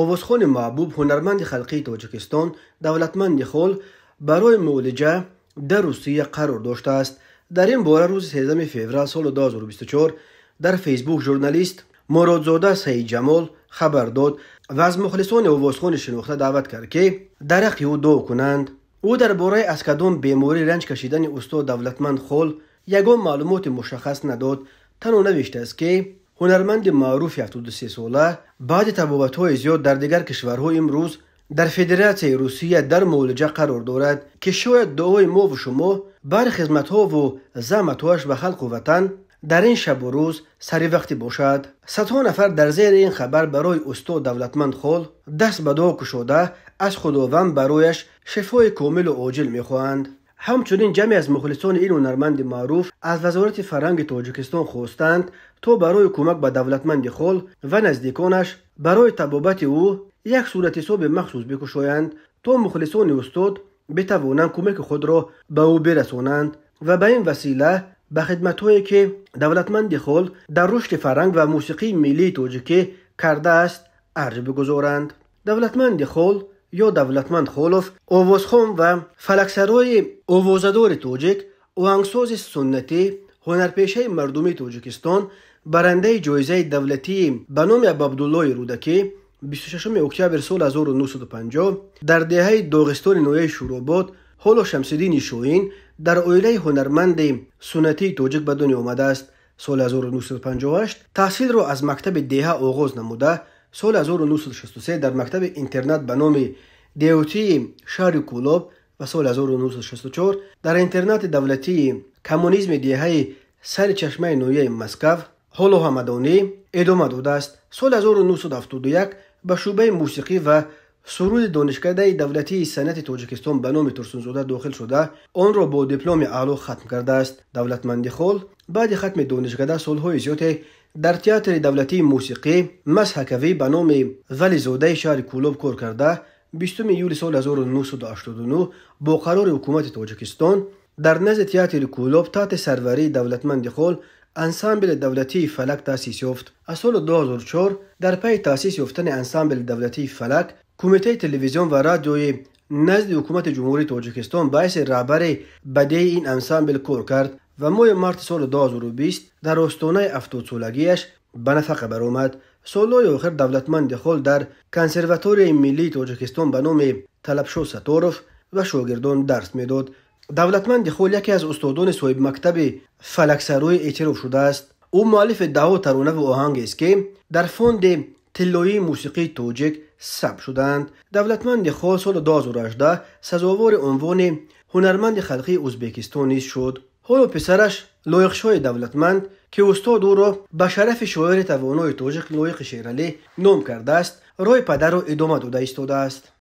Овозхони маҳбуб, ҳунарманди халқии Тоҷикистон Давлатманди Хол барои муолиҷа дар Русия қарор доштааст. Дар ин бора рӯзи 13 феврал соли 2024 дар Фейсбук журналист Муродзода Саидҷамол хабар дод ва аз мухлисони овозхони шинохта даъват кард, ки дар ҳаққи ӯ дуо кунанд. Ӯ дар бораи аз кадом беморӣ ранҷ кашидани устод Давлатманд Хол ягон маълумоти мушаххас надод. Танҳо навиштааст, ки ҳунарманди маъруфи 73-сола баъди табобатҳои зиёд дар дигар кишварҳо имрӯз дар Федератсияи Русия дар муолиҷа қарор дорад, ки шояд дуои мову шумо баҳри хизматҳову заҳматҳояш ба халқу ватан дар ин шабу рӯз саривақтӣ бошад. Садҳо нафар дар зери ин хабар барои устод Давлатманд Хол даст ба дуо кушода, аз Худованд барояш шифои комилу оҷил мехоҳанд. Ҳамчунин ҷамъе аз мухлисони ин ҳунарманди маъруф аз Вазорати фарҳанги Тоҷикистон хостанд, то барои кӯмак ба Давлатманди Хол ва наздиконаш барои табобати ӯ як суратҳисоби махсус бикушоянд, то мухлисони устод битавонанд кӯмаки худро ба ӯ бирасонанд ва ба ин васила ба хидматҳое, ки Давлатманди Хол дар рушди фарҳанг ва мусиқии миллии тоҷикӣ кардааст, арҷ бигузоранд. Давлатманди Хол ё Давлатманд Холов овозхон ва фалаксарои овозадори тоҷик, оҳангсози суннатӣ, ҳунарпешаи мардумии Тоҷикистон, барандаи ҷоизаи давлатии ба номи Абуабдуллои Рӯдакӣ 26 октябр соли 1950 дар деҳаи Доғистони ноҳияи Шӯробод, ҳоло Шамсиддини Шоҳин, дар оилаи ҳунарманди суннатии тоҷик ба дунё омадааст. Соли 1958 таҳсилро аз мактаби деҳа оғоз намуда, соли 1963 дар мактаби интернат ба номи деҳотии шаҳри Кӯлоб ва соли 1964 дар интернати давлатии коммунизми деҳаи сари чашмаи ноҳияи Москав, ҳоло Ҳамадонӣ, идома додааст. Соли 1971 ба шӯъбаи мусиқӣ ва суруди Донишкадаи давлатии санъати Тоҷикистон ба номи Турсунзода дохил шуда, онро бо дипломи аъло хатм кардааст. Давлатманди Хол баъди хатми донишкада солҳои зиёде дар Театри давлатии мусиқӣ мазҳакавӣ ба номи Вализодаи шаҳри Кӯлоб кор карда, 20 июли соли 1989 бо қарори ҳукумати Тоҷикистон дар назди Театри Кӯлоб таҳти сарварии Давлатманди Хол ансамбли давлатии «Фалак» таъсис ёфт. Аз соли 2004 дар пайи таъсис ёфтани ансамбли давлатии «Фалак» Кумитаи телевизион ва радиои назди ҳукумати Ҷумҳурии Тоҷикистон ба ҳайси раҳбари бадеи ин ансамбл кор кард ва моҳи марти соли 2020 дар остонаи 70-солагиаш ба нафақа баромад. Солҳои охир Давлатманди Хол дар Консерваторияи миллии Тоҷикистон ба номи Талабшо Сатторов ба шогирдон дарс медод. Давлатманди Хол яке аз устодони соҳибмактаби фалаксароӣ эътироф шудааст. Ӯ муаллифи даҳо таронаву оҳангест, ки дар фонди тиллоии мусиқии тоҷик сабт шудаанд. Давлатманди Хол соли 2018 сазовори унвони ҳунарманди халқии Ӯзбекистон низ шуд. Ҳоло писараш Лоиқшоҳи Давлатманд, ки устод ӯро ба шарафи шоири тавонои тоҷик Лоиқи Шералӣ ном кардааст, роҳи падарро идома дода истодааст.